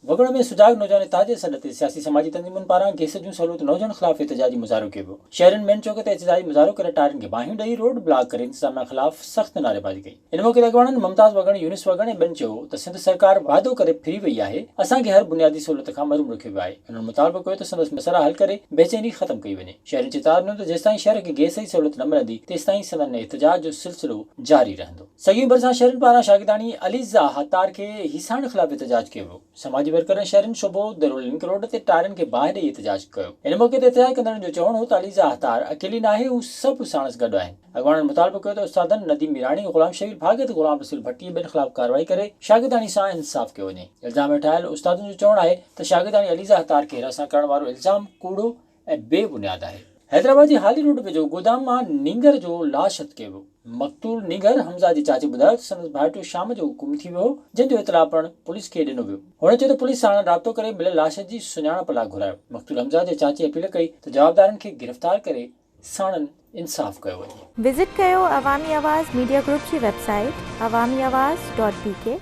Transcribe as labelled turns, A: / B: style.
A: وڳڻ ۾ سجاڳ نوجوان اتحاد جي سڏ تي سياسي سماجي تنظيمن پاران گئس جون سهولتون نه هجڻ خلاف احتجاجي مظاهرو ڪيو ويو. شهرين مين چوڪ تي احتجاجي مظاهرو ڪري ٽائرن کي باهيون ڏئي روڊ بلاڪ ڪري انتظاميا خلاف سخت نعريبازي ڪئي. ان موقعي تي اڳواڻن ممتاز وڳڻ، يونس وڳڻ ۽ ٻين چيو ته سنڌ سرڪار وعدو ڪري ڦري وئي آهي، اسان کي هر بنيادي سهولت کان محروم رکيو ويو آهي. هنن مطالبو ڪيو ته سندس مسئلا حل ڪري بيچيني ختم ڪئي وڃي. شهرين چتاء ڏنو ته جيستائين شهر کي گئس جي سهولت نه ملندي تيستائين سندن احتجاج جو سلسلو جاري رهندو. سڳيون ڀرسان شهرين پاران شاگرداڻي عليزه حطار کي هيسائڻ خلاف احتجاج ڪيو ويو. سماجي ورڪرن شهرين شعبو درو لنڪ روڊ تي ٽائرن کي باهه ڏئي احتجاج ڪيو. ان موقعي تي احتجاج ڪندڙن جو چوڻ هو ته عليزه حطار اڪيلي ناهي هو سڀ ساڻس گڏ آهن. اڳواڻن مطالبو ڪيو ته استادن نديم ميراڻي، غلام شبير ڀاڳت، غلام رسول ڀٽي ۽ ٻين خلاف ڪارروائي ڪري شاگرداڻي سان انصاف ڪيو وڃي. الزام هيٺ آيل استادن جو چوڻ آهي ته شاگرداڻي عليزه حطار کي هراسان ڪرڻ وارو الزام ڪوڙو ۽ بي بنياد آهي. حيدرآباد جي هالي روڊ ويجهو گودام مان نينگر جو لاش هٿ ڪيو ويو. مقتول نينگر حمزه جي چاچي ٻڌايو ته سندس ڀائٽيو شام جو گم ٿي ويو هو، جنهن جو اطلاع پڻ پوليس کي ڏنو ويو. هن چيو ته پوليس ساڻن رابطو ڪري مليل لاش جي سڃاڻپ لاء گهرايو. مقتول حمزه جي چاچي اپيل ڪئي ته جوابدارن کي گرفتار ڪري ساڻن انصاف ڪيو وڃي.
B: وزٽ ڪيو عوامي آواز ميڊيا گروپ جي website Awami Awaz dot B K.